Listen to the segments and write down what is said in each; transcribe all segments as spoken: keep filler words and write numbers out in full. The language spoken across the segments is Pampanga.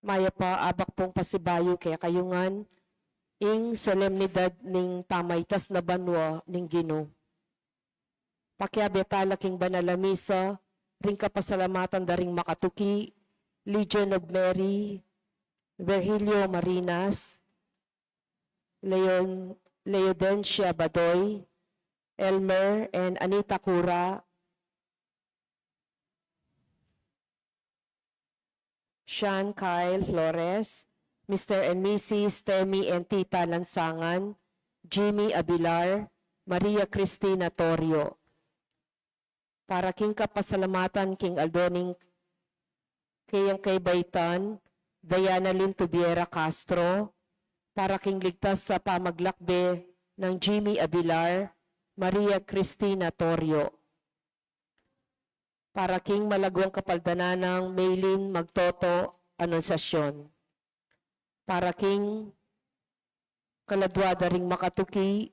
Mayap a abak pung pasibayu kekayu ngan ing solemnidad ning pamaitas na banua ning Ginu. Pakiabe tala king banal a misa ring kapasalamatan da ring makatuki, Legion of Mary, Virgilio Marinas, Leon, Leodencia Badoy, Elmer and Anita Cura, Sean Kyle Flores, Mister and Missus Temi and Tita Lansangan, Jimmy Abilar, Maria Cristina Torio. Para king kapasalamatan king aldo ning kayang kaybat, Diana Lynn Tubiera Castro, para king ligtas a pamaglakbe nang Jimmy Abilar, Maria Cristina Torio. Para king malaguang kapaldanan nang Maylin Magtoto Anunciacion. Para king kaladua da ring makatuki,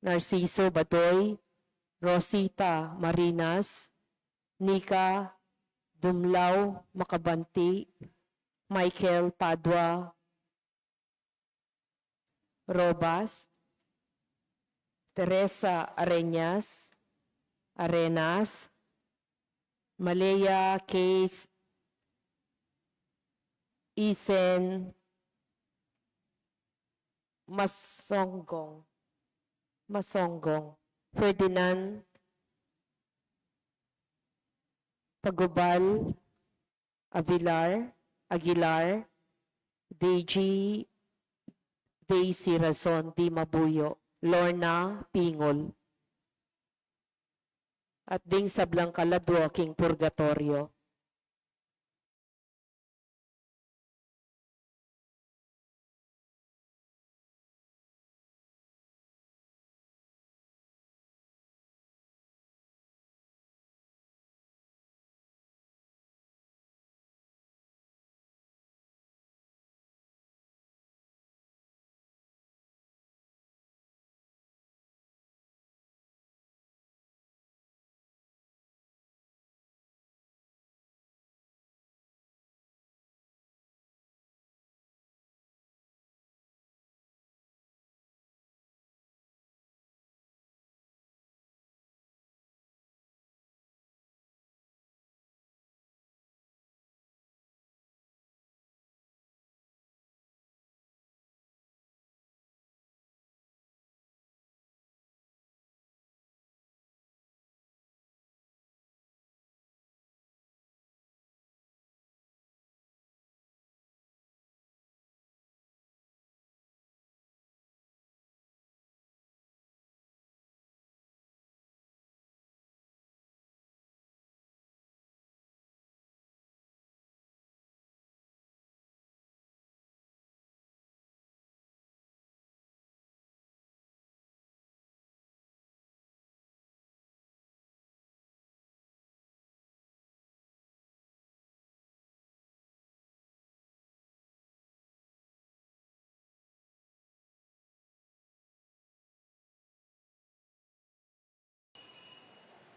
Narciso Badoy, Rosita Marinas, Nika Dumlao Makabanti, Michael Padua Robas, Teresa Arenas, Arenas, Malaya Case Isen Masonggong, Masonggong, Ferdinand Pagubal, Avilar, Aguilar, D G, Daisy Razon, Di Mabuyo, Lorna Pingol, at ding sablang kaladua king purgatoryo.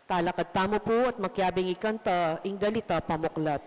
Talakad tamu pu at makiabing ikanta ing dalit a pamuklat.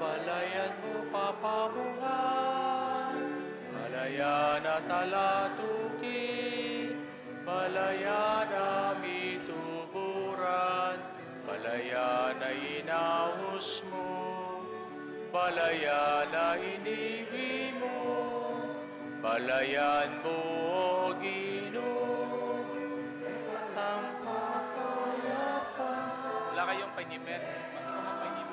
Balayan mu papamungan, balayan a talatuki, balayan a mituburan, balayan a inaus mu, balayan a iniwi mu, balayan mu, O Ginu. Wala kayong pangimen. Wala kayong pangimen. Wala kayong pangimen.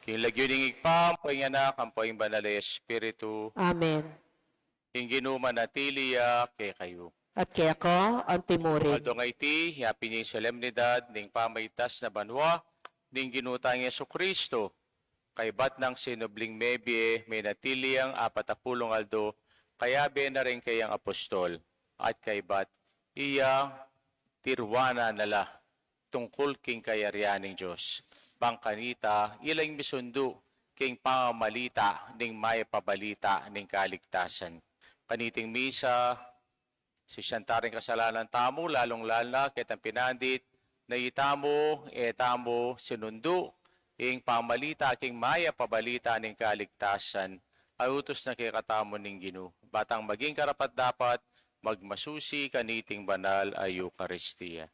King lagyu ning Ibpa, ampo ing Anak, ampo ing Banal a Espiritu. Amen. Ing Ginu manatili ya kekayu. At keka antimurin. Aldo nga iti, yapin ing solemnidad ning pamaitas na banua ning Ginu tang Jesucristo. Kaybat nang sinubling mebie, menatili yang apat a pulung aldo, kayabe na ring kayang apostol, at kaybat iya tiruanan na la tungkul king kayarian ning Dios. Bang kanita, ila ing misundu king pamamalita ning mayap a balita ning kaligtasan. Kaniting misa, sisian ta ring kasalanan tamu, lalung-lalu na ketang pinandit, na itamu, e tamu sinundu ing pamamalita king mayap a balita ning kaligtasan, a utus na kekatamu ning Ginu, ba tang maging karapat-dapat magmasusi kaniting banal a Eukaristia.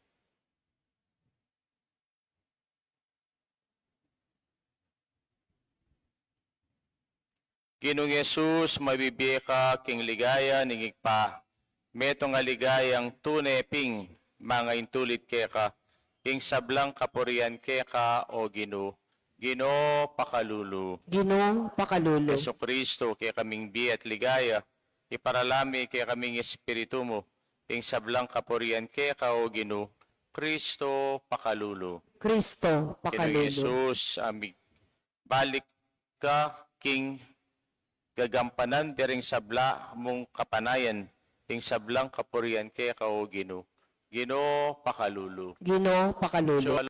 Ginung Jesus, mabibie ka king ligaya ning Ibpa, metung a ligayang tune pin mangaintulid keka, ing sablang kapurian keka, O Ginu. Ginu, pakalulu. Ginu, pakalulu. Jesucristo, kekaming bie at ligaya, iparala mi kekaming Espiritu mu, ing sablang kapurian keka, O Ginu. Cristo, pakalulu. Cristo, Ginung pakalulu. Jesus, a migbalik ka king gagampanan dering sabla mung kapanayan, ing sablang kapurian keka, O Ginu. Ginu, pakalulu. Ginu, pakalulu.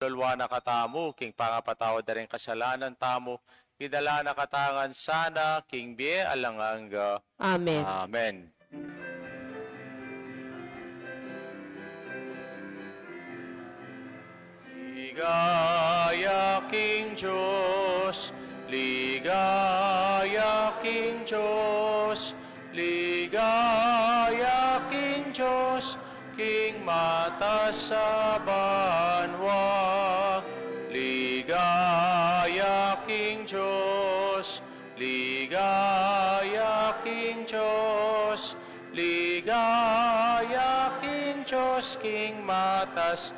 Lulwa na katamu king pangapatawad da ring kasalanan tamu, idala na katamu ngan sana king bie alang angga. Amen. Amen. Ligaya king Dios, ligaya king Dios, ligaya king Dios, king matas a banua. Ligaya king Dios, ligaya king Dios, ligaya king Dios, king matas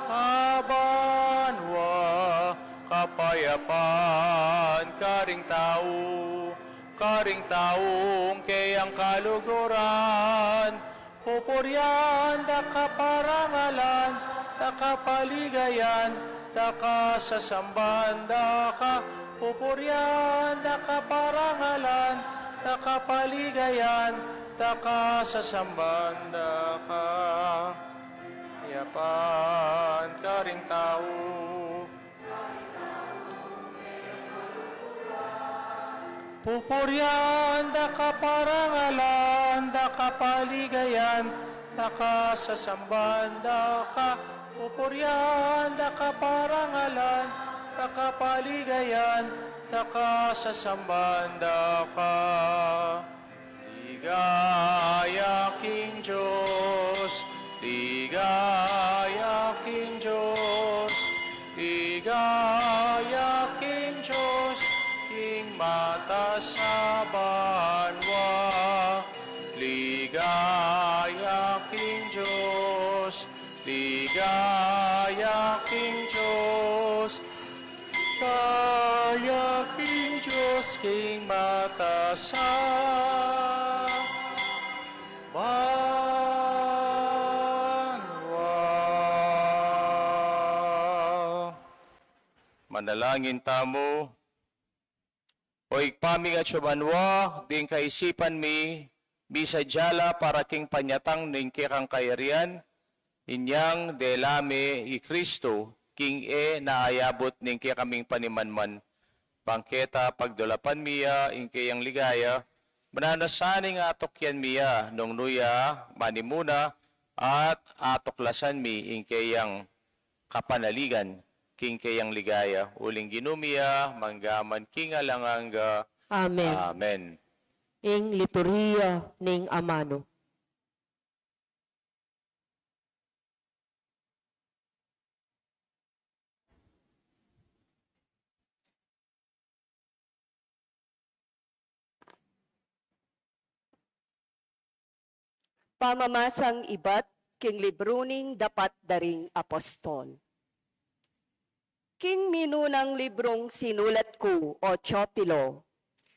a banua. Kapayapan karing tau, karing taung keyang kaluguran, pupurian da ka, parangalan da ka, paligayan da ka, sasamban da ka, pupurian da ka, parangalan da ka, paligayan da ka, sasamban da ka. Kapayapan karing tau. Pupurian da ka, parangalan da ka, paligayan da ka, sasamban da ka. Pupurian da ka, parangalan da ka, paligayan da ka, sasamban da ka. Ligaya king Dios, ligaya king Dios, ligaya king Dios, king matas a banua. Ligaya king Dios, ligaya king Dios, ligaya king Dios, king matas a banua. Manalangin tamu. O Ibpa ming atsu banua, ding kaisipan mi, misadya la para king panyatang ning kekang kayarian, inyang dela me i Cristo, king e na ayabut ning kekaming panimanman. Bang keta pagdulapan mi ya ing keyang ligaya, Mananu sa ning atukyan mi ya nung nu ya manimuna at atuklasan mi ing keyang kapanaligan king keyang ligaya, uling Ginu mi ya mangga man king alang angga. Amen. Amen. Ing liturhiya ning amanu. Pamamasang ibat king libru ning dapat da ring apostol. King minunang librung sinulat ku, o Teofilo,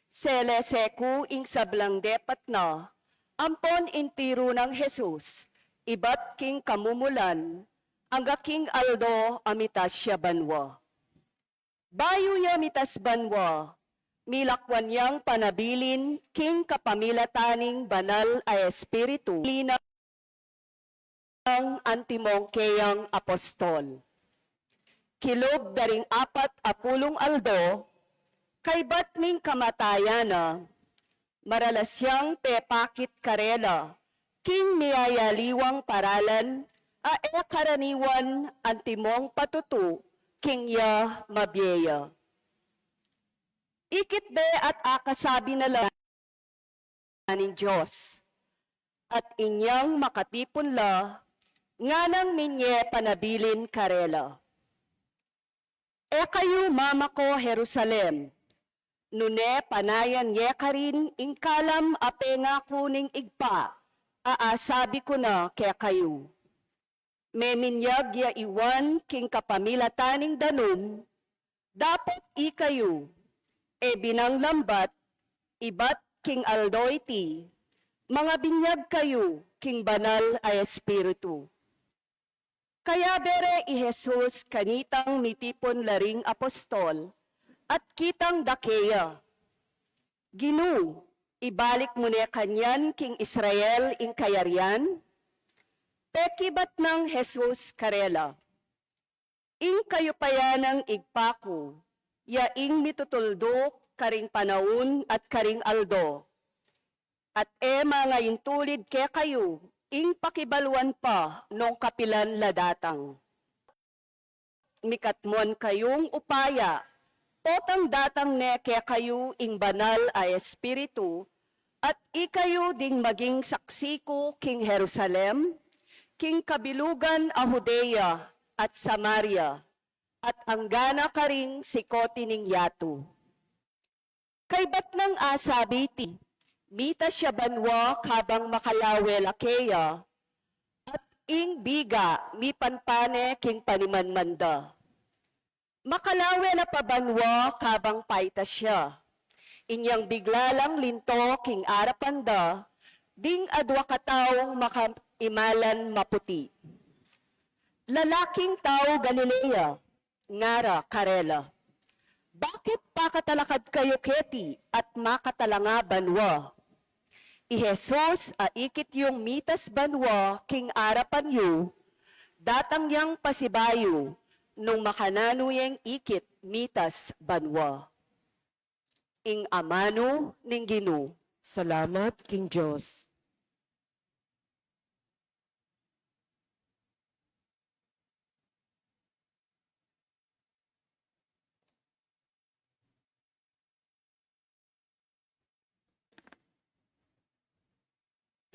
selese ku ing sablang depat na ampon intiru nang Jesus, ibat king kamumulan angga king aldo a mitas ya banua. Bayu ya mitas banua, milakwan yang panabilin king kapamilatan ning Banal a Espiritu, linang antimong keyang apostol. Kilub da ring apat a pulung aldo, kaybat ning kamatayan na, maralas yang pepakit karela king miyayaliwang paralan a e karaniwan antimong patutu king ya mabie ya. Ikit de at akasabi na la ning Dios, at inyang makatipun la nganang minye panabilin karela. E kayu mamako Jerusalem, nune panayan ye karin ing kalam a pengaku ning Ibpa a asabi ku na kekayu. Meminyag ya i Juan king kapamilatan ning danum, dapot ikayu, e binang lambat, ibat king aldo iti, mangabinyag kayu king Banal a Espiritu. Kayabe re i Jesus kanitang mitipun la ring apostol, at kitang da keya, Ginu, ibalik mu ne kanyan king Israel ing kayarian? Pekibat nang Jesus karela, Ing kayupayan ning Ibpa ku, ya ing mitutulduk karing panaun at karing aldo. At e mangaintulid kekayu ing pakibaluan pa nung kapilan la datang. Mikatmuan kayung upaya, potang datang ne kekayu ing Banal a Espiritu, at ikayu ding maging saksi ku king Jerusalem, king kabilugan a Judea at Samaria, at anggana karing sikoti ning yatu. Kaybat nang asabi iti, mitas ya banua kabang makalawe la keya, at ing biga mipanpan ne king panimanman da. Makalawe la pa banua kabang paitas ya. Inyang bigla lang linto king arapan da ding adua kataung makaimalan maputi. Lalaking tau Galilea, ngara karela, bakit pakatalakad kayu keti at makatalanga banua? I Jesus a ikit yung mitas banua king arapan yu, datang yang pasibayu nung makananu yang ikit mitas banua. Ing amanu ning Ginu. Salamat king Dios.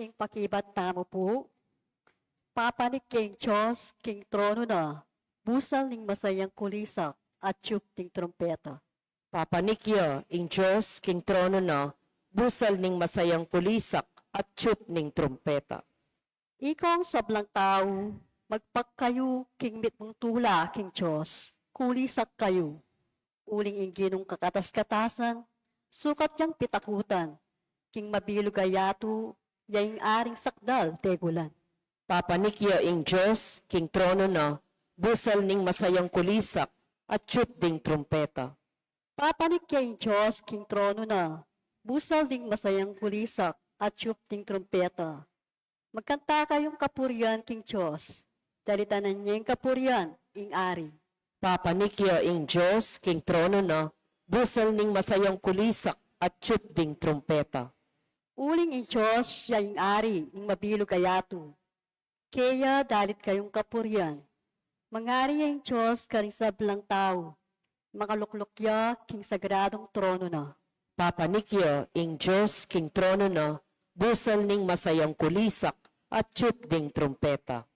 Ing pakibat tamu pu, papanik ya ing Dios king tronu na, busal ning masayang kulisak at tiup ning trumpeta. Papanik ya ing Dios king tronu na, busal ning masayang kulisak at tiup ning trumpeta. Ikong sablang tau, magpag kayu king mitmung tula king Dios, kulisak kayu. Uling ing Ginung kakatas-katasan, sukat yang pitakutan, king mabilug a yatu, ya ing aring sakdal tegulan. Papanik ya ing Dios king tronu na, busal ning masayang kulisak at tiup ding trumpeta. Papanik ya ing Dios king tronu na, busal ding masayang kulisak at tiup ding trumpeta. Magkanta kayung kapurian king Dios, dalitanan yeng kapurian ing Ari. Papanik ya ing Dios king tronu na, busal ning masayang kulisak at tiup ding trumpeta. Uling ing Dios ya ing Ari ning mabilug a yatu. Keya dalit kayung kapurian. Mangari ya ing Dios karing sablang tau. Makalukluk ya king sagradung trono na. Papanik ya ing Dios king trono na, busal ning masayang kulisak at tiyup ding trumpeta.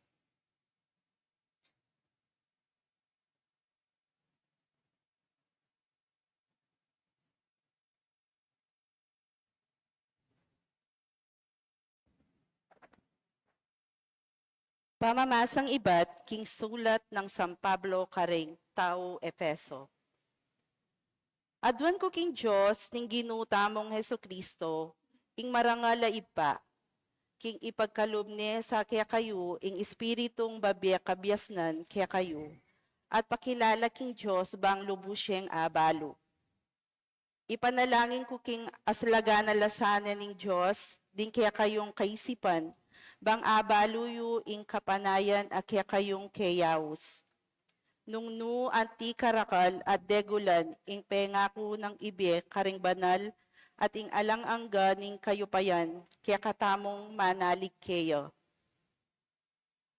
Pamamasang ibat king sulat nang San Pablo karing tau Efeso. Aduan ku king Dios ning Ginu tamung Jesu-Cristo, ing marangal a Ibpa, king ipagkalub ne sa kekayu ing Espiritung babie kabiasnan kekayu, at pakilala king Dios bang lubus yang abalu. Ipanalangin ku king aslagan a lasa ne ning Dios ding kekayung kaisipan, bang abalu yu ing kapanayan a kekayung keyaus. Nung nu anti karakal at degulan ing pengaku nang ibie karing banal at ing alang angga ning kayupayan kekatamung manalig keya.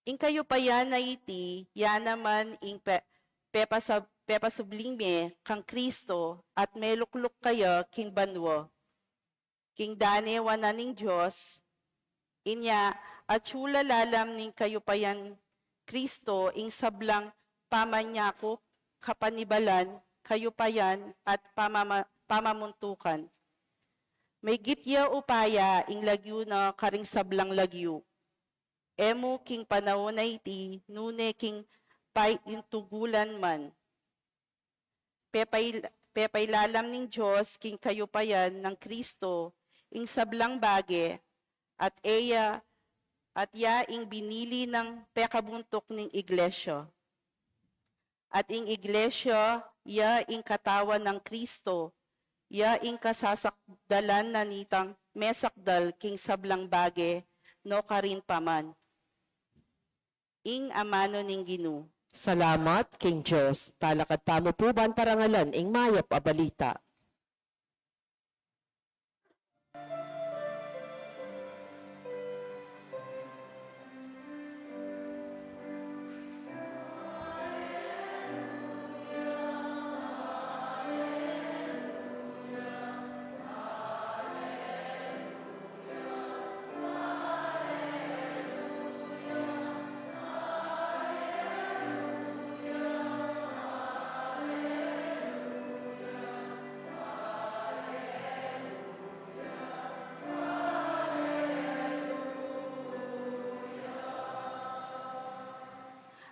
Ing kayupayan a iti, ya naman ing pe-, pepasab-, pepasubling mie kang Kristo at melukluk kaya king banua. King dane wanan ning Dios, inya atyu la lalam ning kayupayan Kristo ing sablang pamanyakup, kapanibalan, kayupayan, at pamama-, pamamuntukan. Maygit ya upaya ing lagyu na karing sablang lagyu. E mu king panaun a iti, nune king payintugulan man. Pepail-, pepailalam ning Dios king kayupayan nang Kristo ing sablang bage, at e ya, at ya ing binili nang pekabuntuk ning iglesia. At ing iglesia, ya ing katawan nang Kristo, ya ing kasasakdalan na nitang mesakdal king sablang bage, nukarin pa man. Ing amanu ning Ginu. Salamat king Dios. Talakad tamu pu ban parangalan ing mayap a balita.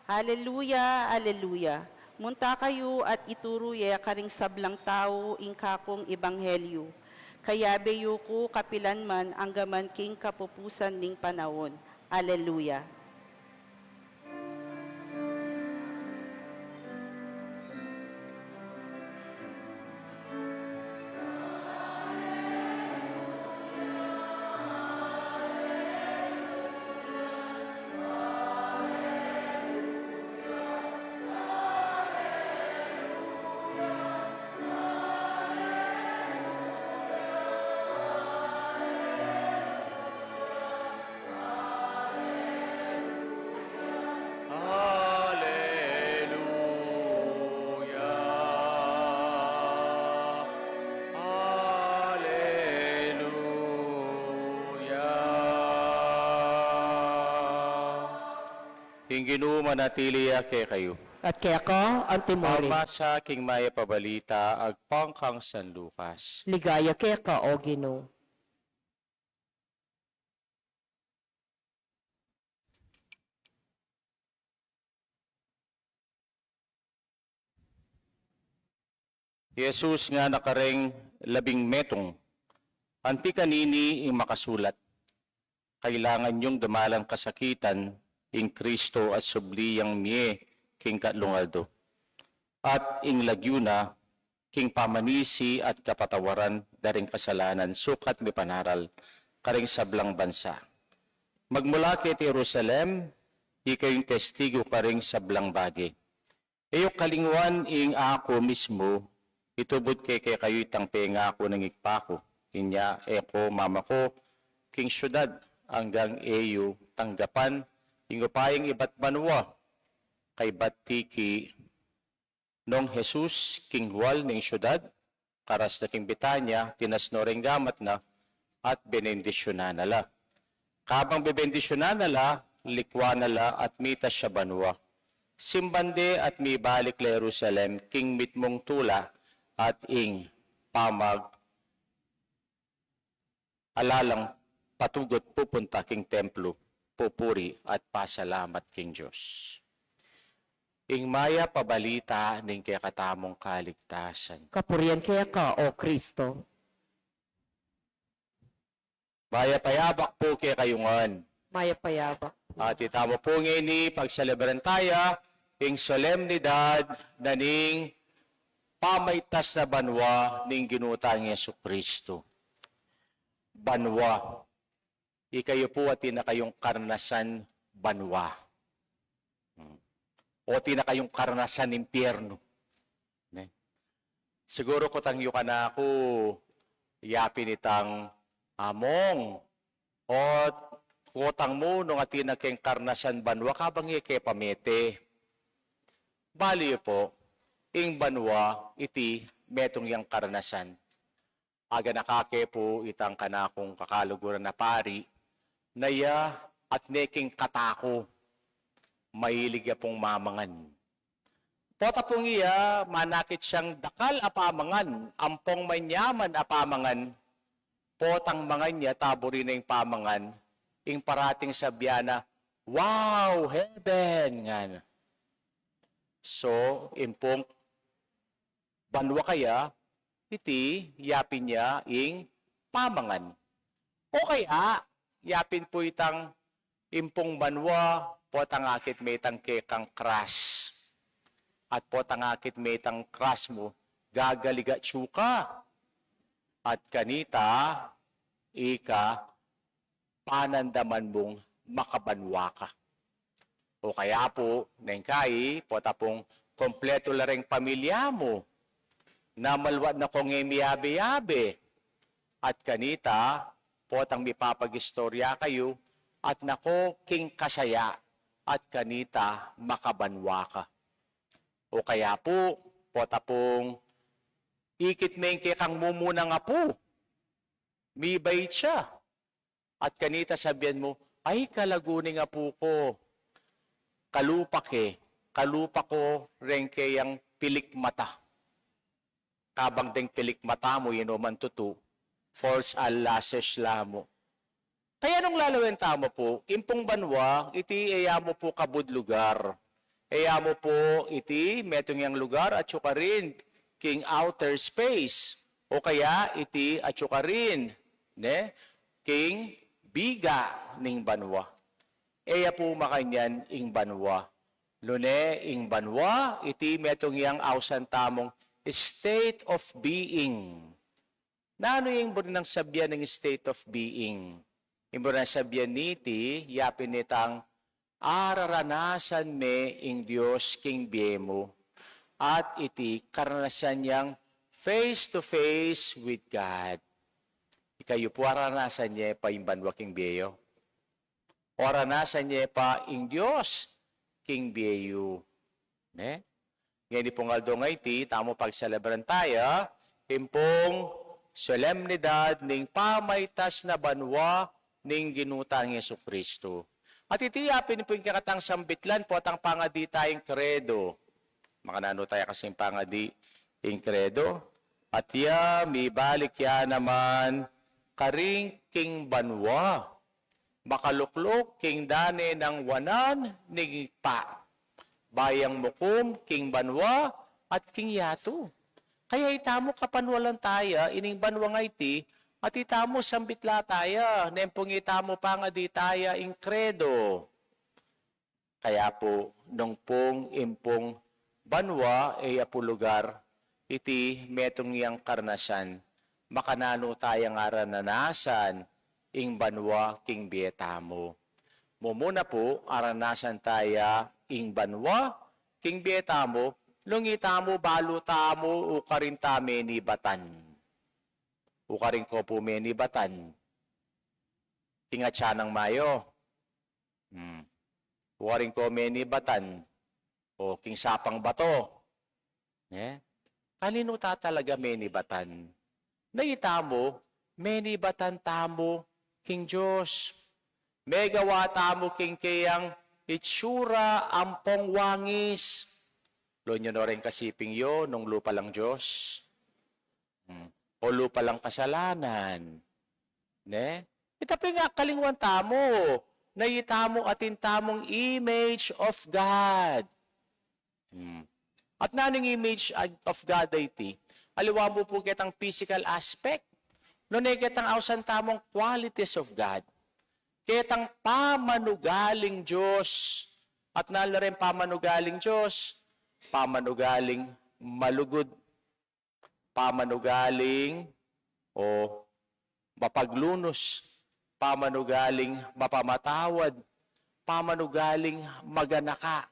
Aleluya, aleluya. Munta kayu at ituru ye karing sablang tau ing kakung ebanghelyu. Kayabe yu ku kapilan man anggaman king kapupusan ning panaun. Aleluya. Aleluya. Aleluya. Ing Ginu manatili ya kekayu. At keka antimurin. Pamasa king mayap a balita agpang kang San Lucas. Ligaya keka, O Ginu. Jesus ngana kareng labing metung, anti kanini ing makasulat, kailangan yung dumalang kasakitan ing Kristo at subli yang mie king katlung aldo. At ing lagyu na, king pamanisi at kapatawaran da ring kasalanan sukat mipanaral karing sablang bansa. Magmula keti Jerusalem, ikayu ing testigu karing sablang bage. E yu kalinguan ing aku mismu, itubud ke kekayu itang pengaku ning Ibpa ku. Inya e ku mamako king syudad, anggang e yu tanggapan ing upayang ibat banua. Kaybat tiki nong Jesus king hall ning syudad, karas na king Betania, tinas no reng gamat na, at benendisyunan na la. Kabang bebendisyunan na la, likwan na la at mitas ya banua. Simban de at mibalik la Jerusalem king mitmung tula, at ing pamag alalang patugut pupunta king templo, pupuri at pasalamat king Dios. Ing mayap a balita ning kekatamung kaligtasan. Kapurian keka, O Kristo. Mayap a yabak pu kekayu ngan. Mayap a yabak. At itamu pu ngeni pagselebran taya ing solemnidad na ning pamaitas na banua ning Ginu tang Jesucristo. Banua. Ikayu pu atin na kayung karnasan banua. Hmm. O atin na kayung karnasan impyernu. Ne? Siguru kutang yu kanaku, yapin itang, "Among, o kutang mu nung atin na keng karnasan banua, kabang e ke pa mete?" Balu yu pu, ing banua iti metung yang karnasan. Aganaka ke pu itang kanakung kakaluguran a pari, na ya atne king kataku, mahilig ya pung mamangan. Pota pung iya, manakit yang dakal a pamangan, ampong manyaman a pamangan, potang mangan ya, taburi na ing pamangan, ing parating sabyan na, "Wow, heaven!" ngan. So, impung banua kaya, iti yapin ya ing pamangan. O kaya, yapin pu itang impung banua, potang akit me itang kekang kras. At potang akit me itang kras mu, gagaligatsu ka. At kanita, ika, panandaman mung makabanua ka. O kaya pu, neng kai, pota pung kompletu la reng pamilya mu, na malwat na kong e miyabe-yabe, at kanita, potang mipapagistorya kayu, at nako king kasaya, at kanita makabanua ka. O kaya pu, pota pung ikit me ing kekang mumunang apu, mibait ya. At kanita sabyan mu, "Ay, kalagu ning apu ku. Kalupa ke, kalupa ku reng keyang pilikmata." Kabang deng pilikmata mu, inu man tutu, false eyelashes la mu. Kaya nung lalawen tamu pu, impung banua, iti e ya mu pu kabud lugar. E ya mu pu iti metung yang lugar, atyu karin king outer space. O kaya iti atyu karin, ne, king biga ning banua. E ya pu makanyan ing banua. Nune ing banua, iti metung yang ausan tamung state of being. Nanu ing buri nang sabyan ning state of being? Ing buri nang sabyan niti, yapin itang araranasan me ing Dios king bie mu, at iti karanasan yang face to face with God. Ikayu pu, aranasan ye pa ing banua king bie yu? O aranasan ye pa ing Dios king bie yu? Ne? Ngeni pung aldo ngeni, iti tamu pagselebran taya, impung solemnidad ning pamaitas na banua ning Ginu tang Jesucristo. At iti yapin pu ing kekatang sambitlan, potang pangadi taya ing Kredo. Makananu taya kasing pangadi ing Kredo? At ya, mibalik ya naman karin king banua, makalukluk king dane nang wanan ning Ibpa, bayang mukum king banua at king yatu. Kaya itamu kapanwalan taya ining banua ngeni, at itamu sambit la taya, neng pung itamu pangadi taya ing Kredo. Kaya pu, nung pung impung banua e ya pu lugar, iti metung yang karanasan, makananu tayang aranasan ing banua king bie tamu? Mumuna pu, aranasan taya ing banua king bie tamu nung itamu balu tamu ukarin ta menibatan. Ukarin ko pu menibatan. king atsa nang mayo. Hmm. Waring ko menibatan o king sapang bato. Ne? Kaninu ta talaga menibatan? Na itamu, menibatan tamu king Dios. Megawa tamu king keyang itsura ampong wangis. Lo nyo no ring kasiping yo nung lupa lang Dios. Hmm. O lupa lang kasalanan. Ne? Ita pu ing akalingwan tamu, na itamu atin tamung image of God. Hmm. At nanung image of God a iti? Aliwa mu pu ketang physical aspect. Nune ketang ausan tamung qualities of God. Ketang pamanugaling Dios. At nanu la ring pamanugaling Dios? Pamanugaling malugud, pamanugaling o mapaglunus, pamanugaling mapamatawad, pamanugaling maganaka.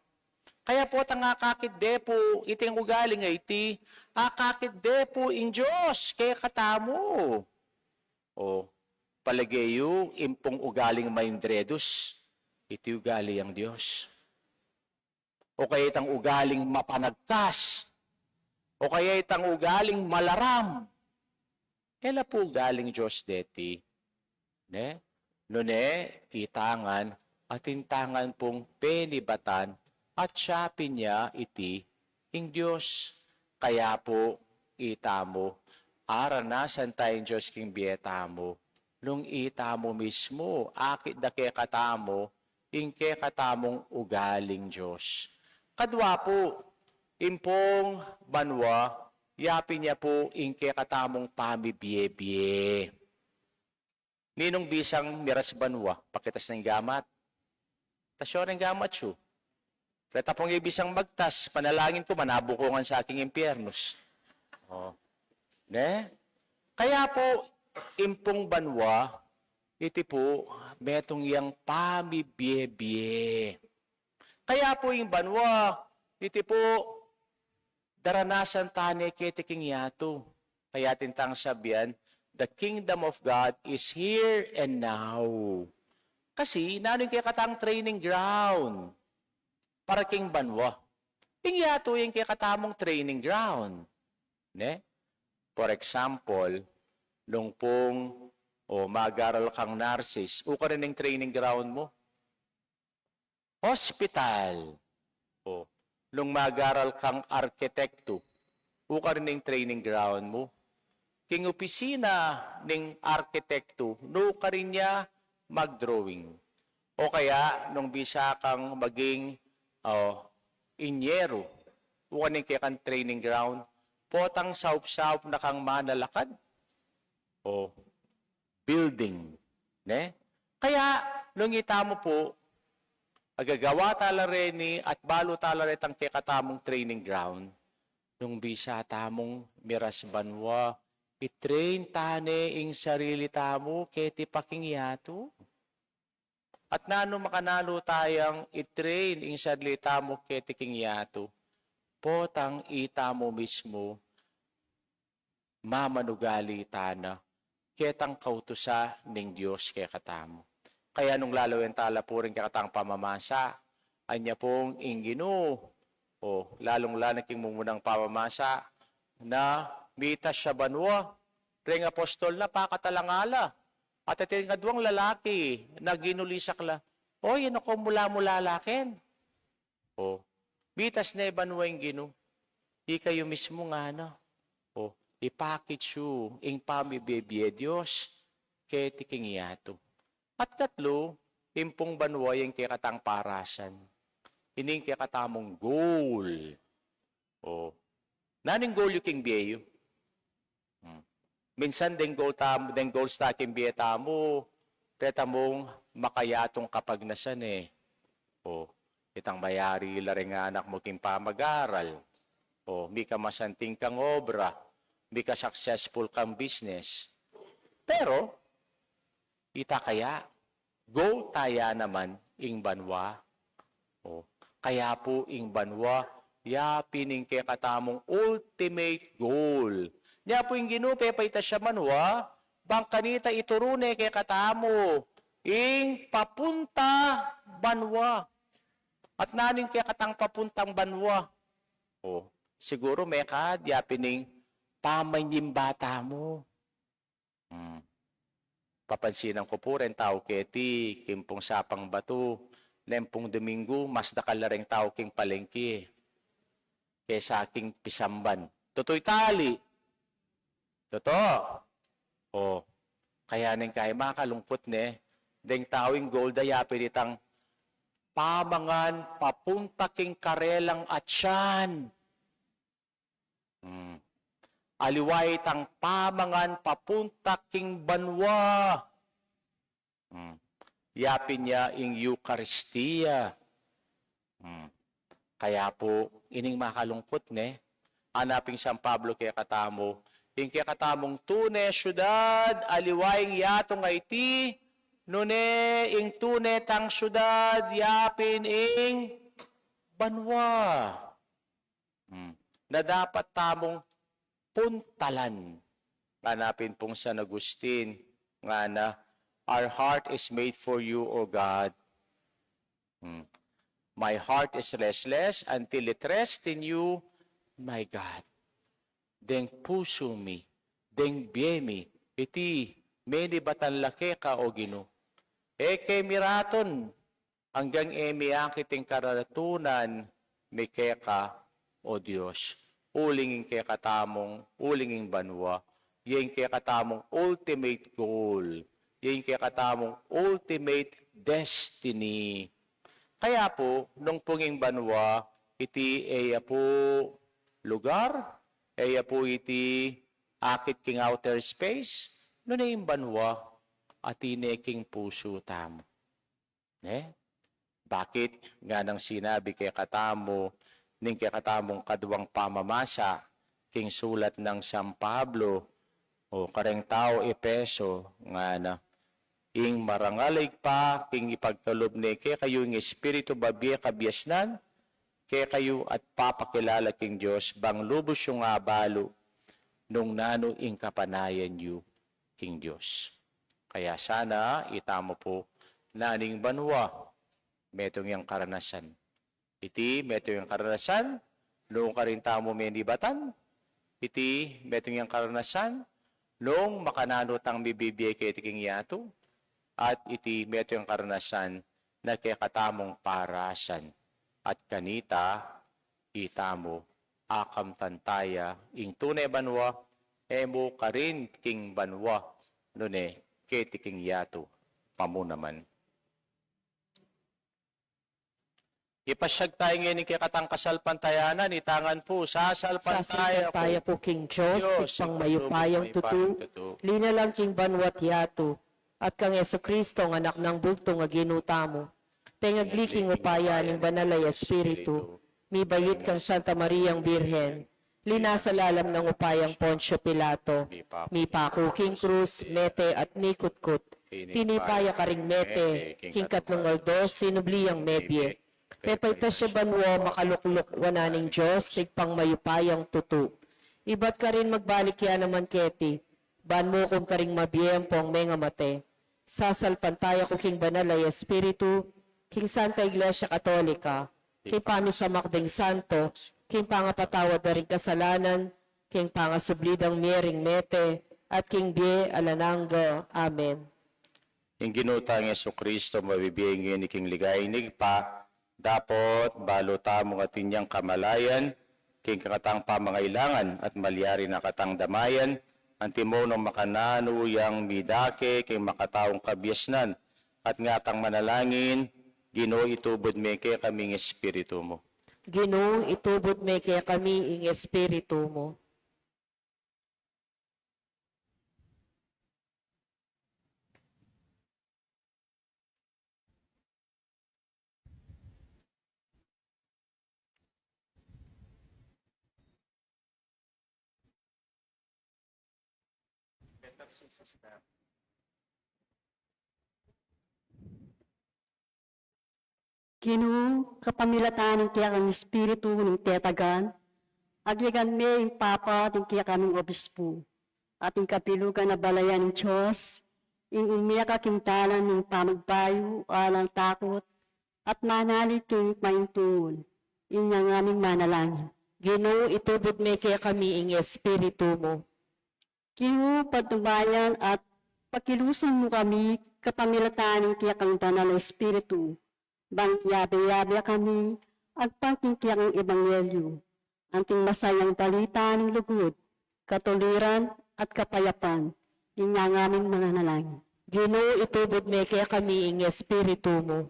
Kaya pu, tang akakit de pu iting ugaling a iti, akakit de pu ing Dios kekatamu. O, palage yu, ing pung ugaling maindredus, iti ugali yang Dios. O kaya itang ugaling mapanagkas, o kaya itang ugaling malaram. E la pu ugaling Dios deti, ne? Nune, ita ngan, atin ta ngan pung penibatan, at siya pin ya iti ing Dios. Kaya pu, itamu, aranasan ta ing Dios king bie tamu, nung itamu mismu akit da kekatamu ing kekatamung ugaling Dios. Kadwa pu, ing pung banua, yapin ya pu ing kekatamung pamibie-bie. Ninung bisang miras banua, pakitas ning gamat. Tas yu ring gamat yu. Reta pung e bisang magtas, panalangin ku, manabu ku ngan sa king impyernus. O. Ne? Kaya pu, ing pung banua, iti pu, metung yang pamibie-bie. Kaya pu ing banua, iti pu, daranasan ta ne keti king yatu. Kaya atin tang sabian, "The kingdom of God is here and now." Kasi, nanu ing kekatang training ground para king banua? Ing yatu ing kekatamung training ground. Ne? For example, nung pung, o, mag-aral kang nurses, ukarin ing training ground mu? Hospital. O, nung mag-aral kang arkitekto, ukarin ing training ground mu? King opisina ning arkitekto, nukarin ya mag-drawing? O kaya, nung bisa kang maging, o, inyero, ukarin ing kekang training ground? Potang saup-saup na kang manalakad? O, building, ne? Kaya, nung itamu pu, agagawa ta la reni at balu ta la retang kekatamung training ground, nung bisa tamung miras banua, i-train ta ne ing sarili tamu keti pa king yatu. At nanu makananu tayang i-train ing sarili tamu keti king yatu? Potang itamu mismu, mamanugali ta na ketang kautusan ning Dios kekatamu. Kaya nung lalawen ta la pu ring kekatang pamamasa, anya pung ing Ginu, o, lalung-lala na king mumunang pamamasa, na mitas ya banua, reng apostol na pakatalang ala. At atin kaduang lalaki na ginulisak la, "Oy, e na ko mula-mula laken." O, mitas ne banua ing Ginu. Ikayu mismu ngana. O, ipakit yu ing pamibie-bie Dios keti king yatu. At katlu, ing pung banua ing kekatang parasan. Ining kekatamung goal. O, nanu ing goal yu king bie yu? Hmm. Minsan deng goal tamu, deng goals ta king bie tamu, reta mung makayatung kapagnasan e. O, itang mayari la reng anak mu king pamag-aral. O, mika masanting kang obra, mika successful kang business. Pero, ita kaya, goal ta ya naman ing banua? O, kaya pu ing banua, ya pin ing kekatamung ultimate goal. Nya pu ing Ginu pepaitas ya banua, bang kanita ituru ne kekatamu ing papunta banua. At nanu ing kekatang papuntang banua? O, siguru mekad ya pin ing pamanyimba tamu. Hmm. Papansinan ku pu reng tau keti, king pung Sapang Batu, neng pung Domingu, mas dakal la reng tau king palengke kesa king pisamban. Tutu ita ali? Tutu. O, kaya neng kai makalungkut ne, deng tau ing goal da ya pin itang pamangan papunta king karelang atian. Hmm. Aliwa itang pamangan papunta king banua. Hmm. Ya pin ya ing Eukaristia. Hmm. Kaya pu, ining makalungkut ne, anapin San Pablo kekatamu, ing kekatamung tune siudad, aliwa ing yatu a iti, nune ing tune tang siudad, ya pin ing banua. Hmm. Na dapat tamung puntalan. Ngana pin pung San Agustin, ngana, "Our heart is made for you, O God." Hmm. "My heart is restless until it rests in you, my God." Deng pusu mi, deng bie mi, iti menibatan la keka, O Ginu. E ke mi ratun, anggang e mi akit ing karatunan mi keka, O Dios. Uling ing kekatamung, uling ing banua, ya ing kekatamung ultimate goal, ya ing kekatamung ultimate destiny. Kaya pu, nung pung ing banua, iti e ya pu lugar, e ya pu iti akit king outer space, nune ing banua, atin ne king pusu tamu. Ne? Bakit? Nganang sinabi kekatamu ning kekatamung kaduang pamamasa king sulat nang San Pablo, o kareng tau Efeso, ngana, "Ing marangal a Ibpa, king ipagkalub ne kekayu ing Espiritu babie kabiasnan, kekayu at papakilala king Dios, bang lubus yung abalu nung nanu ing kapanayan yu king Dios." Kaya sana itamu pu, nanu ing banua, metung yang karanasan. Iti metung yang karanasan nung karin tamu menibatan. Iti metung yang karanasan nung makananu tang mibibie keti king yatu. At iti metung yang karanasan na kekatamung parasan. At kanita itamu akamtan taya ing tune banua, e mu karin king banua, nune keti king yatu pa mu naman. Ipasyag taya ngeni ing kekatang kasalpantayanan, ita ngan pu, sasalpantaya ku king Dios, Ibpang mayupayang tutu, linalang king banua't yatu, at kang Jesucristo, a Anak nang bugtung a Ginu tamu, pengagli king upaya ning Banal a Espiritu, mibayit kang Santa Mariang Birhen, linasa lalam nang upayang Poncio Pilato, mipaku king krus, mete at mikutkut, tinipa ya karing mete, king katlung aldo sinubli yang mebie. Pepaitas ya banua, makalukluk wanan ning Dios, Ibpang mayupayang tutu. Ibat karin magbalik ya naman keti, ban mukum karing mabie ampong mengamate. Sasalpantaya ku king Banal a Espiritu, king Santa Iglesia Katolika, king pamisamak ding santo, king pangapatawad da ring kasalanan, king pangasubli dang mie ring mete, at king bie alang angga. Amen. Ing Ginu tang Jesucristo, mabibie ngeni king ligaya ning Ibpa, dapot balu tamung atin yang kamalayan king kekatang pamangailangan at malyari na katang damayan, antimo nung makananu yang midake king makataung kabiasnan, at ngatang manalangin, Ginu, itubud me kekami ing Espiritu mu. Ginu, itubud me kekami ing Espiritu mu. Ginu, kapamilatan ning kekang Espiritu ning tetagan, agyagan me ing Papa at ing kekaming obispu, at ing kapilugan a balayan ning Dios, ing umeka king dalan ning pamagbayu alang takut, at manalig king paintungul. Inya ngaming manalangin. Ginu, itubud me kekami ing Espiritu mu. Ginu, patnubayan at pakilusan mu kami kapamilatan ning kekang Banal a Espiritu, bang yabe-yabe kami agpang king kekang ebanghelyu, anting masayang balita ning lugud, katuliran, at kapayapan. Inya ngaming manalangin. Ginu, itubud me kekami ing Espiritu mu.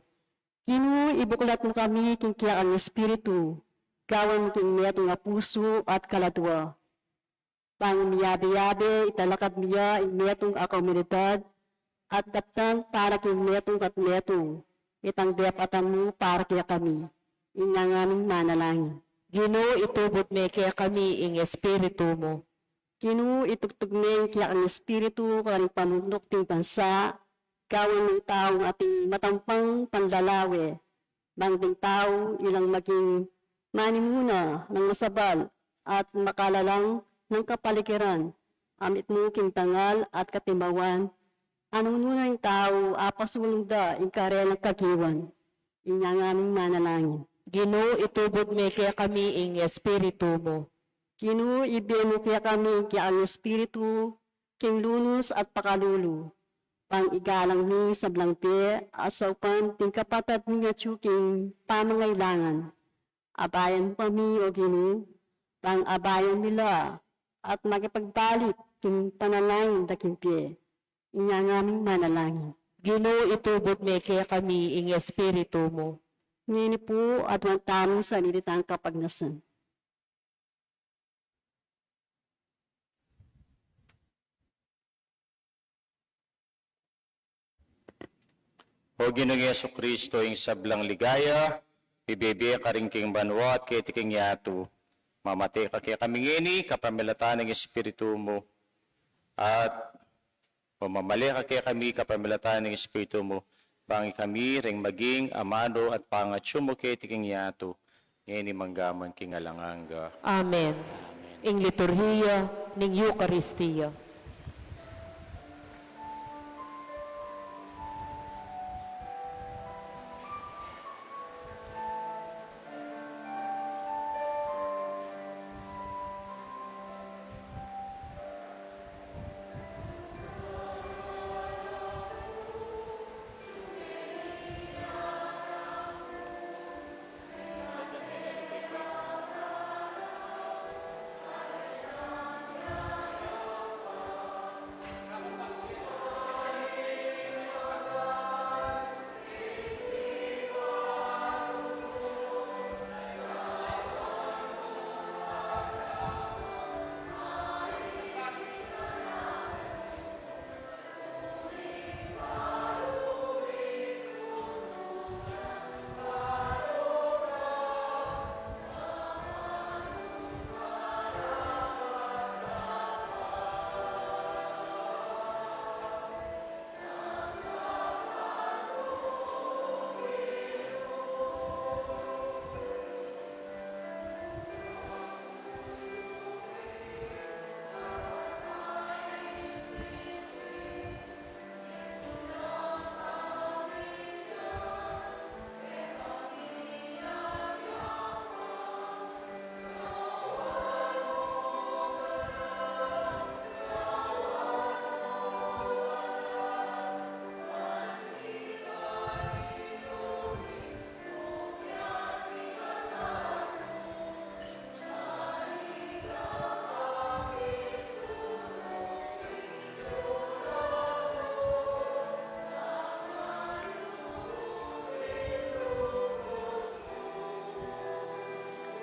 Ginu, ibuklat mu kami king kekang Espiritu, gawan mu king metung a pusu at kaladua. Bang miyabe-yabe, italakad mi ya ing metung a komunidad, at daptan para king metung at metung, itang depatan mu para kekami. Inya ngaming manalangin. Ginu, itubud me kekami ing Espiritu mu. Ginu, itugtug me ing kekang Espiritu karing pamunduk ding bansa, gawan mung taung ating matampang panlalawe, bang ding tau ilang maging manimuna nang masabal at makalalang nang kapaligiran, amit mu king dangal at katimawan, a nung nung ing tau apasulung da ing karelang kagiwan. Inya ngaming manalangin. Ginu, itubud me kekami ing Espiritu mu. Ginu, ibie mu kekami ing kekang Espiritu, king lunus at pakalulu, bang igalang mi sablang bie a saupan ding kapatad ming atyu king pamangailangan. Abayan mu kami, O Ginu, bang abayan mi la at makipagbalik king panalangin da king bie. Inya ngaming manalangin. Ginu, itubud me kekami ing Espiritu mu. Ngeni pu, aduan tamung salilitang kapagnasan. O Ginung Jesucristo, ing sablang ligaya, ibebie karing king banua at keti king yatu. Mamate ka kekami ngeni, kapamilatan ning Espiritu mu, at mamamale ka kekami, kapamilatan ning Espiritu mu, bang ikami ring maging amanu at pangatyu mu keti king yatu, ngeni mangga man king alang angga. Amen. Ing liturhiya ning Eukaristia.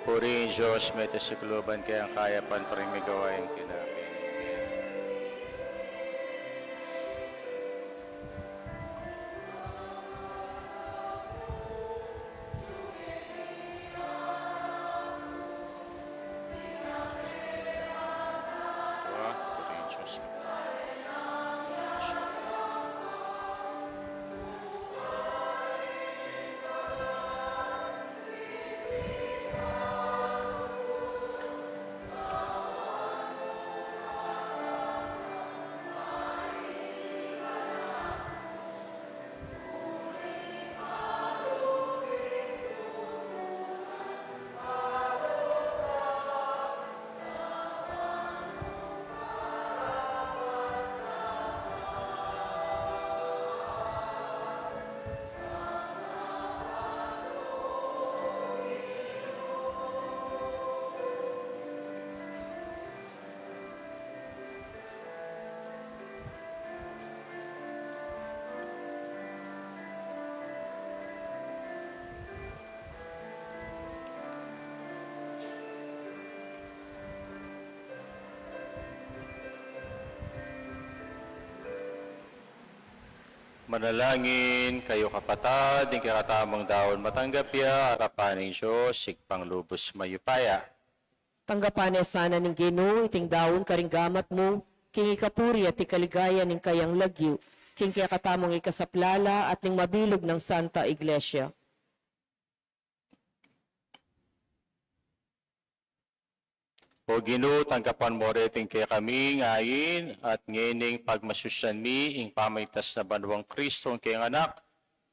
Purihin Dios, mete sa kaluban kaya ang kayapan para migawa ing kinabi. Manalangin kayu, kapatad, ing kekatamung daun matanggap ya arapan ning Dios, Ibpang lubus mayupaya. Tanggapan na sana ning Ginu iting daun karing gamat mu, king ikapuri at ikaligaya ning kayang lagyu, king kekatamung ikasaplala at ning mabilug nang Santa Iglesia. O Ginu, tanggapan mu reting kekaming ain, at ngening pagmasusyan mi ing pamaitas na banuang Kristo, ing kayang Anak,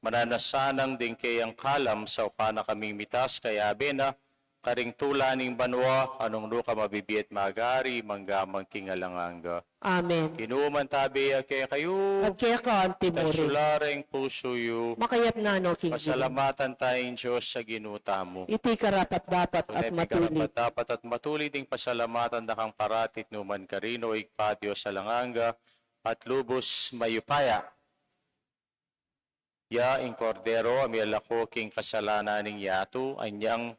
mananu na sanang ding kayang kalam saupan na kaming mitas kayabe na, karing tula ning banua, a nung nu ka mabibie at magari, mangga man king alang angga. Amen. Ing Ginu mantabe ya kekayu. At keka anti mu rin. Itas yu la reng pusu yu. Makayap na no king Ginu. Pasalamatan taya ing Dios a Ginu tamu. Iti karapat-dapat at matulid. Tune pin karapat-dapat at matulid ing pasalamatan da kang parati at nu man karin, o Ibpa, Dios alang angga at lubus mayupaya. Ya ing Kordero a milalako king kasalanan ning yatu, anyang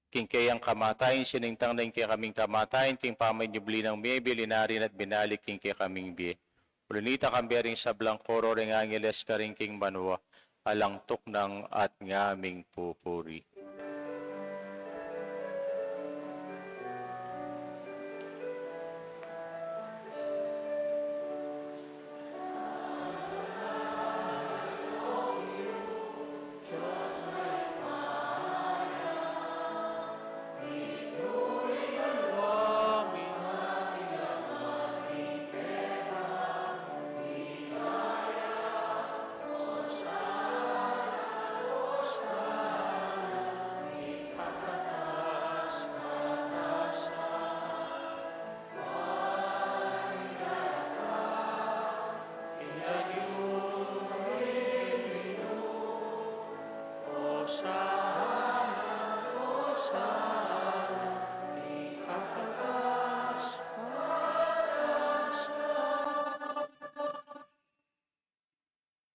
king kayang kamatayan sinintang na ing kekaming kamatayan king pamanyubli nang mebie, linari na at binalik king kekaming bie. Uli na nita, kambe ring sablang koro ring angeles karin king banua, alang tuknang at ngaming pupuri.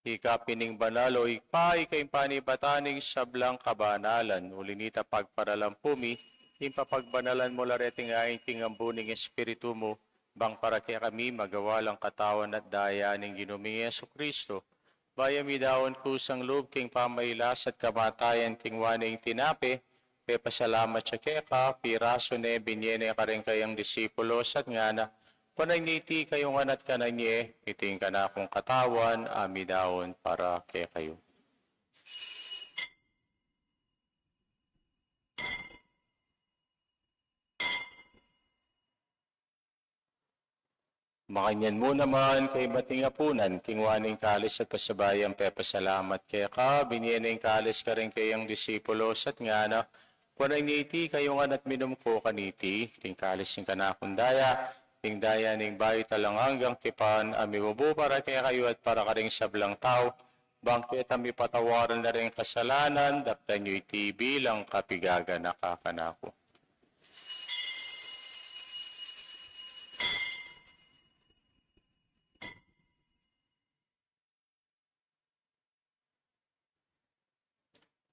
Ika pin ing banal, o Ibpa, ika ing panibatan ning sablang kabanalan. Uli na nita, pagparalampu mi ing papagbanalan mu la reting ain king ambun ning Espiritu mu, bang para kekami magawa lang katawan at daya ning Ginu ming Jesucristo. Bayu mi daun kusang lub king pamailas at kamatayan, kinua ne ing tinape, pepasalamat ya keka, pirasu ne, binie ne kareng kayang disipulos at ngana: Kuanan ye iti kayu ngan at kanan ye, iti ing kanakung katawan a midaun para kekayu. Makanyan mu naman, kaybat ning apunan, kinua ne ing kalis at pasabayang pepasalamat keka, binie ne ing kalis kareng kayang disipulos at ngana: Kuanan ye iti kayu ngan at minum ko kaniti, iti ing kalis ning kanakung daya, ing daya ning bayu at alang anggang tipan, a mibubu para kekayu at para karing sablang tau, bang keta mipatawaran la ring kasalanan. Daptan yu iti bilang kapigaganaka kanaku.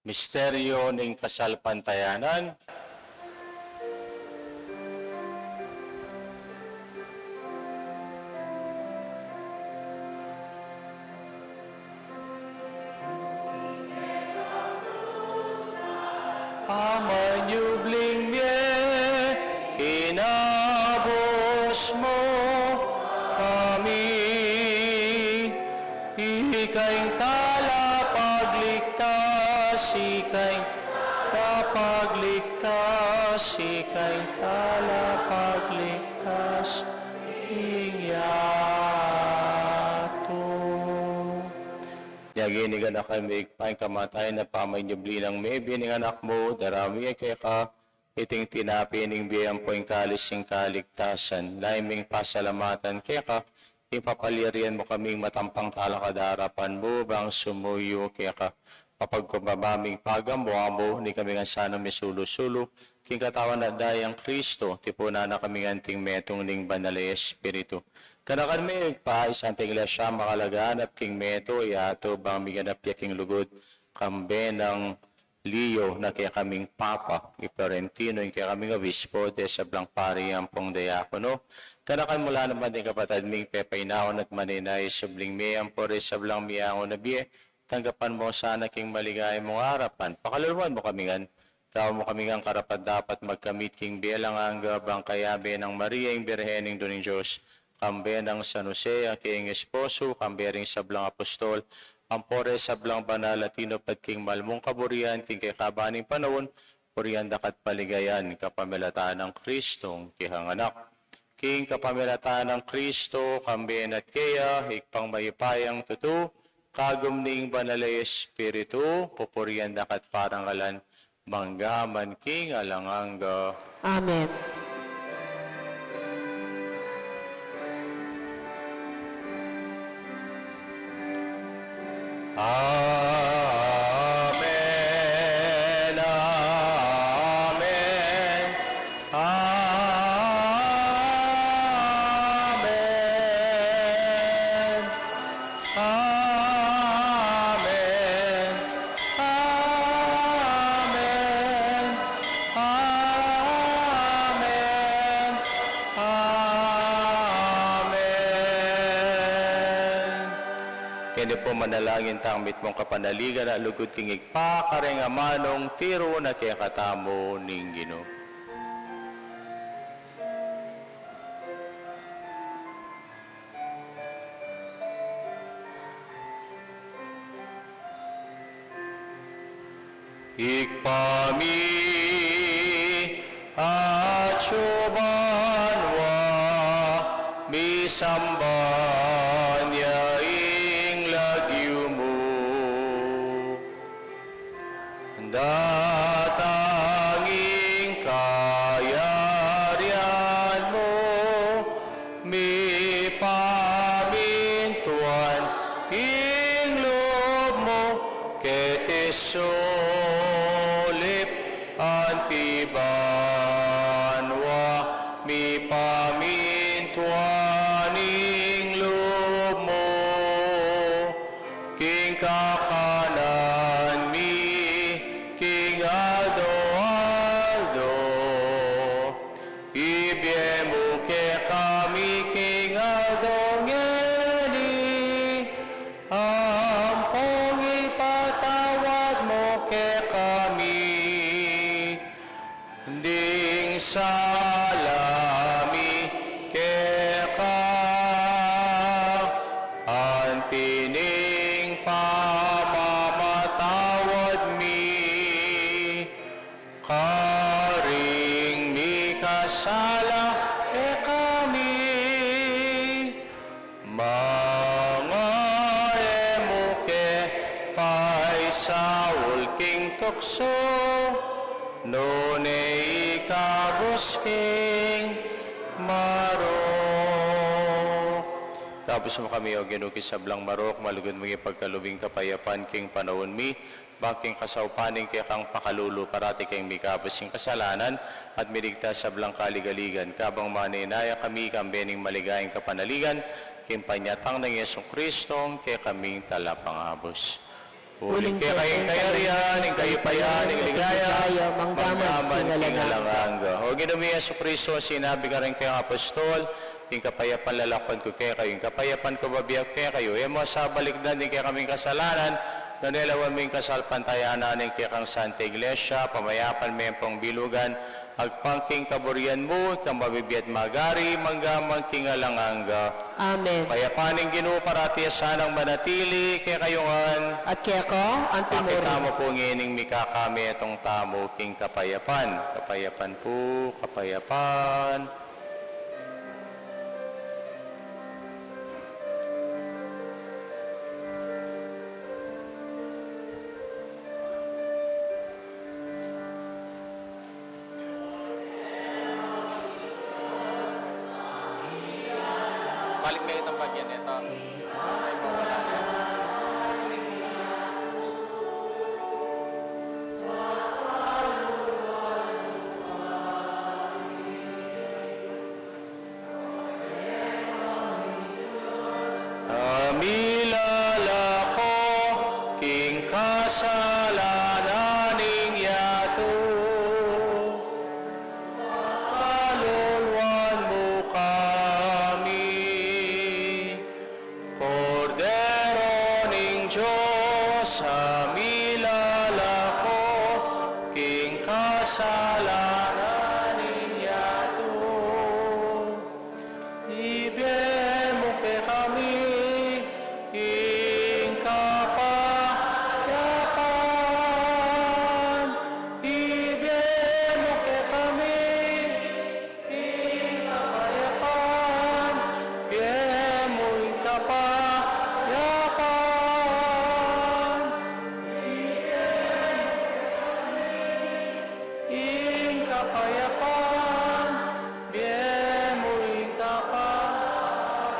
Misteryo ning kasalpantayanan. Pamanyubling mie, kinabus mu kami. Ika ing talapagligtas, ika ing talapagligtas, ika ing talapagligtas ning yatu. Inya ngeni, ganakan mu, Ibpa, ing kamatayan at pamanyubli nang mebie ning Anak mu, daraun mi keka iting tinape ning bie ampo ing kalis ning kaligtasan. Lalu ming pasalamatan keka ing papalyarian mu kaming matampang talakad king arapan mu, bang sumuyu keka. Papagkumbaba ming pagamu-amu, nung ikami ngan sanang misulu-sulu king katawan at dayang Kristo, tipunan na kami ngan anting metung ning Banal a Espiritu. Ganakan me, Ibpa, ing Santa Iglesia makalaganap king metung a yatu, bang miganap ya king lugud, kambe nang Leo na kekaming Papa, i Florentino ing kekaming Obispo, de sablang pari ampong diakono, kanakan mu la naman ding kapatad ming pepainaun at manenaya subling mie ampo re sablang miangu na bie, tanggapan mu sana king maligaya mung arapan. Pakaluluan mu kami ngan, gawan mu kami ngan karapat-dapat magkamit king bie alang angga, bang kayabe nang Maria ing Birhen, Indu ning Dios, kambe nang San Jose a keyang esposo, kambe ring sablang apostol, ampo re sablang banal a tinupad king mal mung kaburian king kekaban ning panaun, purian da ka at paligayan kapamilatan nang Kristong kekang Anak. King kapamilatan nang Kristo, kambe na at keya, Ibpang mayupayang tutu, kagum ning Banal a Espiritu, pupurian da ka at parangalan, mangga man king alang angga. Amen. Amen, amen, amen. Amen. Amen. Amen. Amen. Keni pu manalangin tang mitmung kapanaligan a lugud king Ibpa kareng amanung tiru na kekatamu ning Ginu. Ibpa mi, atsu banua, misamban ya ing lagyu mu. Datang ing kayarian mu, mipamintuan ing lub mu, keti sulip anti banua, mipamintuan ing lub mu. King kakanan mi king aldo-aldo, ibie mu kekami king aldo ngeni, ampong ipatawad mu kekami ding sala mi keka, anti ning pamamatawad mi karing mikasala kekami. Manga e mu ke paisaul king tuksu, nune ikabus king marok. Ikabus mu kami, O Ginu, king sablang marok, malugud mung ipagkalub ing kapayapan king panaun mi, bang king kasaupan ning kekang pakalulu, parati keng mikabus king kasalanan, at miligtas sablang kaligaligan, kabang manenaya kami kambe ning maligayang kapanaligan, king panyatang nang Jesu Kristong kekaming Talapangabus. Uling keka ing kayarian, ing kayupayan, ing ligaya, mangga man king alang angga. O Ginu mi Jesu Kristo, sinabi mu karing kekang apostol, ing kapayapan lalakwan ku kekayu, ing kapayapan ku bibie ku kekayu. E mu sa balikdan ding kekaming kasalanan, nune lawan mu ing kasalpantayanan ning kekang Santa Iglesia, pamayapan me ampong bilugan, agpang king kaburian mu, ikang mabibie at magari, mangga man king alang angga. Amen. Kapayapan ning Ginu parati a sanang manatili kekayu ngan. At keka mu rin. Pakit tamu pu ngening mikakametung tamu king kapayapan. Kapayapan pu, kapayapan. Balik me itang bagyan neta. A milalako king kasalanan, kapayapan, bie mu ing kapayapan.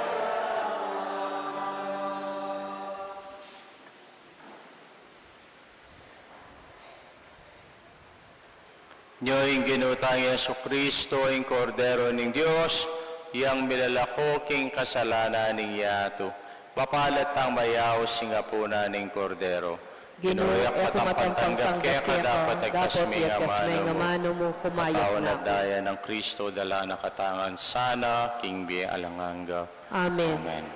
Nyo ing Ginu tang Jesucristo, ing Kordero ning Dios, yang milalako king kasalanan ning yatu. Mapalad tang mayaus king apunan ning Kordero. Ginu, e ku matampang tanggap keka, dapot agkas me ing amanu mu, kumayap na ku. Katawan at daya nang Kristo, dala na katamu ngan sana king bie alang angga. Amen. Amen.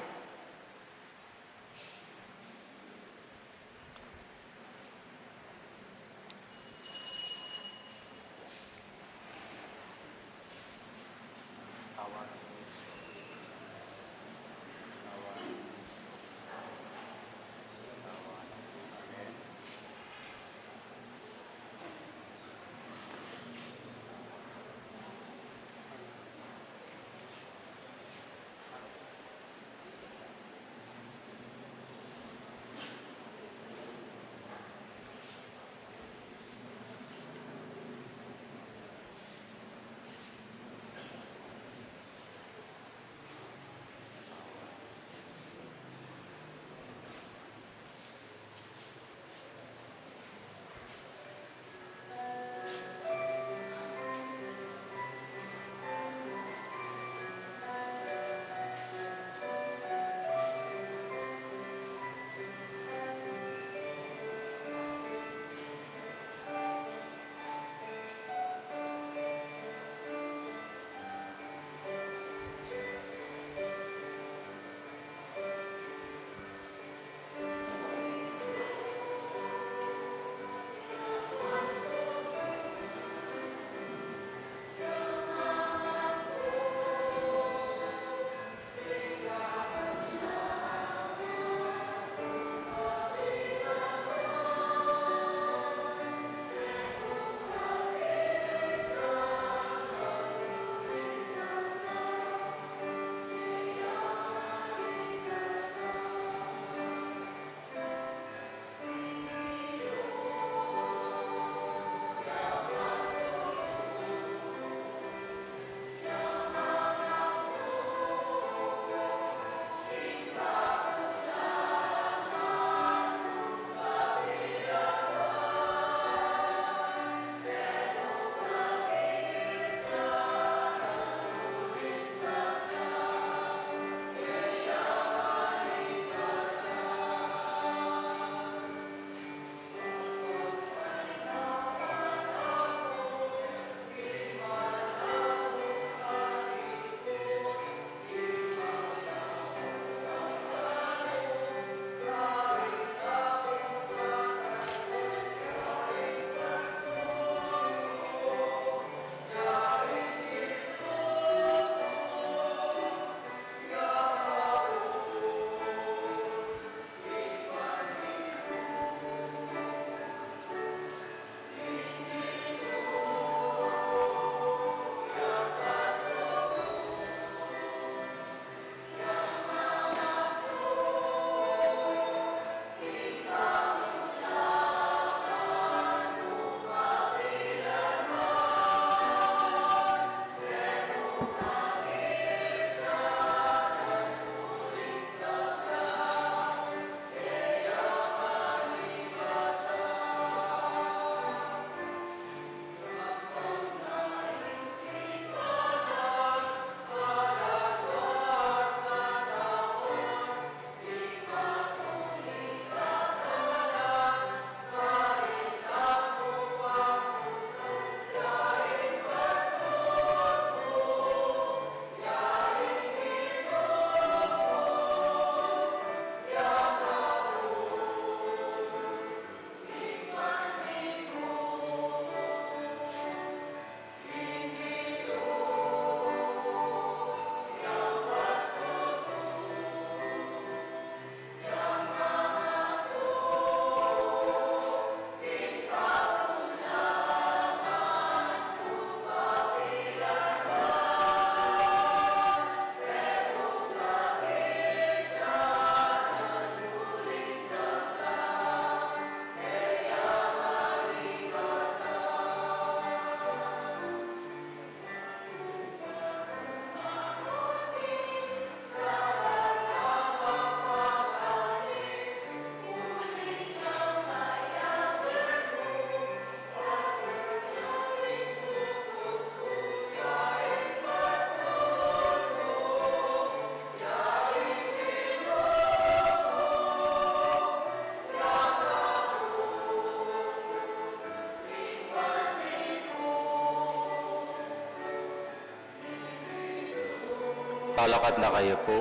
Palakad na kayu pu.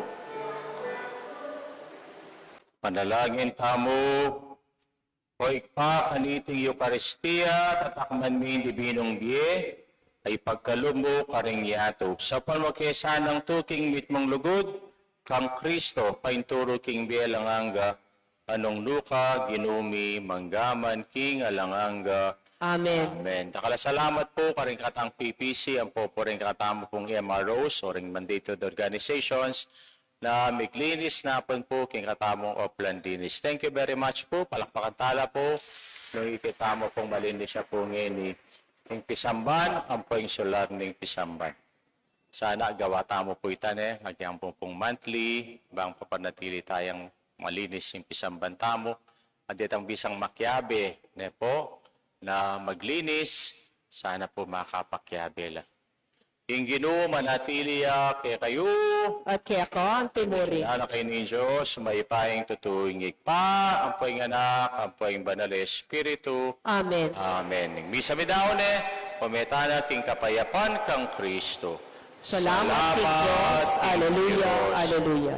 Manalangin tamu. O Ibpa, kaniting Eukaristia, tatakman mi ing dibinung bie, a ipagkalub mu karing yatu. Saupan mu ke sanang tuking mitmung lugud kang Kristo, painturu king bie alang angga, a nung nuka, Ginu mi, mangga man king alang angga. Amen. Amen. Dakal a salamat pu karing katang P P C, ampo pu ring katamu pung M R Os, o ring mandated organizations, na miglinis na pun pu king katamung oplan linis. Thank you very much pu. Palakpakan tala pu. Nung ikit tamu pung malinis na pu ngeni ing pisamban, ampo ing sular ning pisamban. Sana gawa tamu pu ita ne, agyang pu pung monthly, bang papanatili tayang malinis ing pisamban tamu. At detang bisang makiabe ne pu na maglinis, sana pu makapakyabe la. Ing Ginu manatili ya kekayu. At keka mu rin. Anak ning Dios, mayupayang tutu, ing Ibpa, ampo ing Anak, ampo ing Banal a Espiritu. Amen. Amen. Ing misa mitamu ne, pumeta na king kapayapan kang Kristo. Salamat king Dios. Aleluya, aleluya.